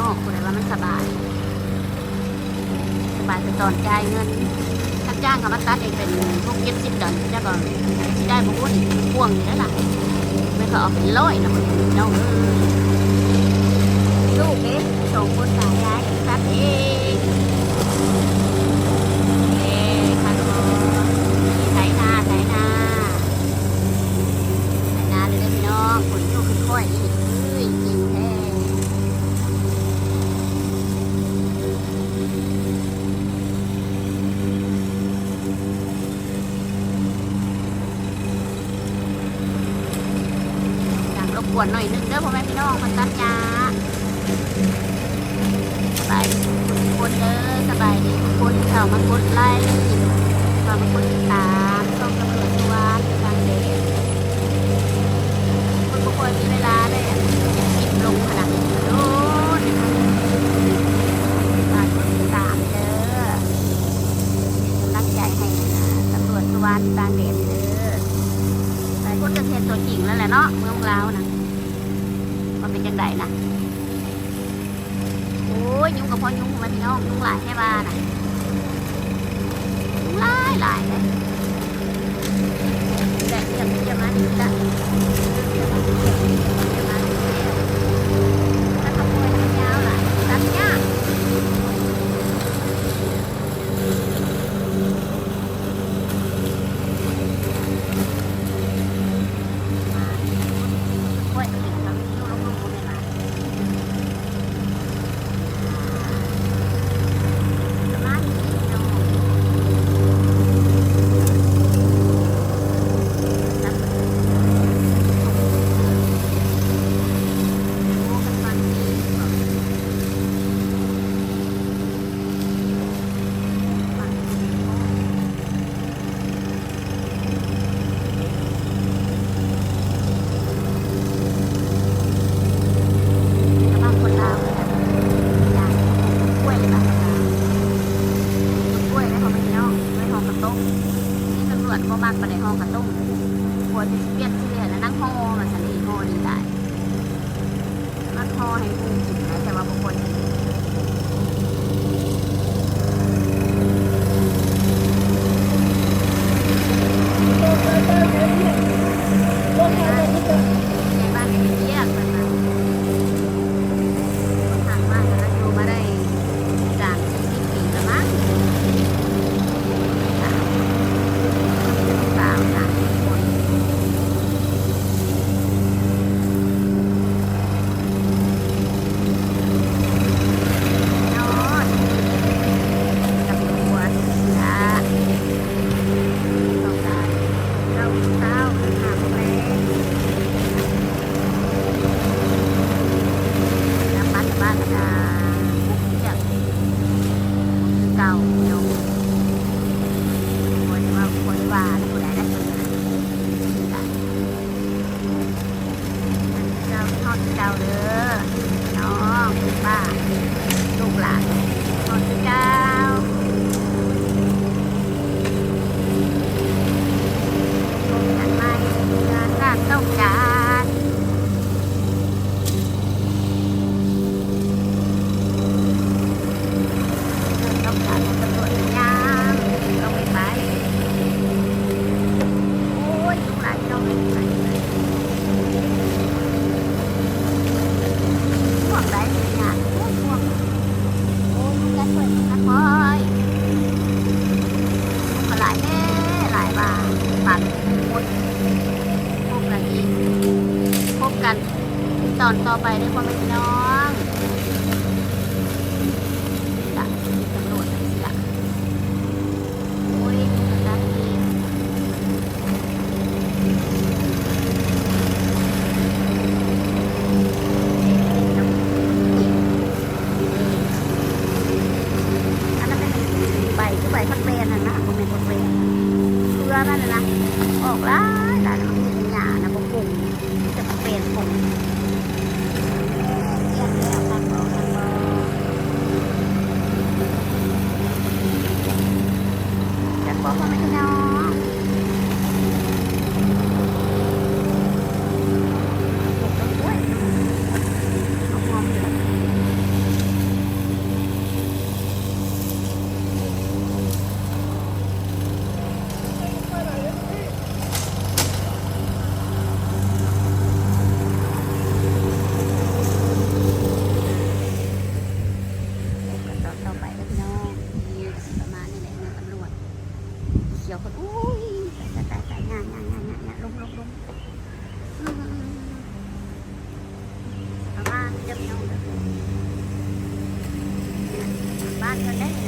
ອກ ຜູ້ໃດວ່າມັນສະບາຍ ສະບາຍແຕ່ຕອນຈ່າຍເງິນ. ຮັບຈ້າງເຂົາມາຕັດເອງເປັນຫົກເຈັດສິບດອນ ຈັກກໍຊິໄດ້ບໍ່ຮູ້ນີ້ ພວງຢູ່ໄດ໋ລະ ແມ່ນເຂົາເອົາເປັນຮ້ອຍເນາະ ພີ່ນ້ອງເອີຍ. ລູກເດ້ ສອງຄົນ ຕາຍາຍຕັດເອງ. ເອີ ຄັນບໍ່ ໄຖນາ ໄຖນາ ໄຖນາເລີຍເດີພີ່ນ້ອງ. ຄົນຢູ່ຄືຂ້ອຍນີ້ ເອີຍ ເກັ່ງແທ້. ຢາກລົບກວນໜ້ອຍໜຶ່ງເດີພໍ່ແມ່ພີ່ນ້ອງ ມາຕັດຫຍ້າ. ສະບາຍດີທຸກຄົນເດີ ສະບາຍດີທຸກຄົນທີ່ເຂົ້າມາກົດໄລ້ ເຂົ້າມາກົດຕິດຕາມຊ່ອງຕຳຫຼວດສຸວັນຕ່າງແດນ. ມັນບໍ່ຄ່ອຍມີເວລາໄດ້ອັນຄລິບລົງຫັ້ນນະ ໂດນ ຝາກກົດຕິດຕາມເດີ ເປັນກຳລັງໃຈໃຫ້ຕຳຫຼວດສຸວັນຕ່າງແດນເດີ. ຫຼາຍຄົນກໍເຫັນຕົວຈິງແລ້ວແຫຼະເນາະ ເມືອງລາວນະ ວ່າເປັນຈັ່ງໃດນະ. ໂອ້ຍ ຍຸງກໍພໍຍຸງ ພໍ່ແມ່ພີ່ນ້ອງ ຍຸງຫຼາຍແທ້ວ່ານະ ຍຸງຫຼາຍຫຼາຍເດ້. ໄດ້ວຽກ ວຽກມາດີລະ ວຽກມາດີ ວຽກມາດີແລ້ວ ຖ້າຂະບວນມັນຍາວຫຼາຍ ຕັດຍາກ. ແຕ່ວ່າຄົນລາວເຂົາຢາກກິນກ້ວຍເລີຍບາດນີ້ ກິນກ້ວຍແລ້ວເຂົາໄປເອົາໄປຫໍ່ເຂົ້າຕົ້ມ. ທີ່ຕຳຫຼວດບໍ່ມັກປານໃດຫໍ່ເຂົ້າຕົ້ມ ກວ່າຈະຊິປ່ຽນຊື່ໃຫ້ນາງຫໍ່ວ່າຊັ້ນເດ ຫໍ່ດີຫຼາຍ. ມັນພໍໃຫ້ໝູ່ກິນໄດ້ ແຕ່ວ່າບໍ່ຄວນກິນ. ຜູ້ໃຫຍ່ບ້ານເຮັດວຽກເພິ່ນວ່າ ເພິ່ນຫາມາກໍຢູ່ມາໄດ້ ສາມສີ່ສິບປີແລ້ວມັ້ງ ມີແຕ່ລູກສາວສາມສີ່ຄົນ. ນອນກັບຄົວ ສອງສາມ ເກົ້າ ເກົ້າ ຫ້າ ຫົກ ແລງ ກັບມາຈາກບ້ານແລ້ວກະ ເຮັດວຽກຄືເກົ່າເນາະ. ບໍ່ໄດ້ເວົ້າ ບໍ່ໄດ້ວ່ານຳຜູ້ໃດນະ ເຈົ້າ ຮອດຄືເກົ່າເດີ ນ້ອງປ້າ ລູກຫຼານ ຮອດຄືເກົ່າ. ພົບກັນໃໝ່ເມື່ອຊາດຕ້ອງການ. ຕ້ອງການໃຫ້ຕຳຫຼວດມາຍາມ ຕ້ອງໄດ້ໄປ. ໂອ້ຍ ຍຸງຫຼາຍ ພີ່ນ້ອງເອີຍ ຍຸງຫຼາຍ ຍຸງຫຼາຍ. ພວກໃດເປັນຫຍັງ ພວກ ພວກ ໂອ້ຍ ຍຸງກັດຂ້ອຍ ຍຸງກັດຂ້ອຍ ຍຸງກໍຫຼາຍແທ້ ຫຼາຍວ່າ ປັນໝົດ. ພົບກັນອີກ ພົບກັນ ຕອນຕໍ່ໄປເດີພໍ່ແມ່ພີ່ນ້ອງ. ລະຕຳຫຼວດເສຍ ໂອ້ຍ ອັນນັ້ນແມ່ນໃບ ຄືໃບຜັກແວ່ນຫັ້ນນະ ບໍ່ແມ່ນຜັກແວ່ນ ເຄືອມັນນະ ອອກຫຼາຍໆ ແລ້ວມັນເຮັດໃຫ້ຫຍ້ານະບໍ່ປຸງ. ມີແຕ່ແປນຜົມ ຮຽບແລ້ວ ຄັກບໍ່ ຄັກບໍ່ ຄັກບໍ່ ພໍ່ແມ່ພີ່ນ້ອງ. ໂອ້ຍ ເອົາຄວາມເຫຼືອ ດຽວເພິ່ນ ໂອ້ຍ ຕາຍ ຕາຍ ຕາຍ ຕາຍ ຍ່າງ ຍ່າງ ຍ່າງ ຍ່າງ ລົງ ລົງ ລົງ ອືມ ປະມານເດີພີ່ນ້ອງເດີ ບ້ານເພິ່ນເດ້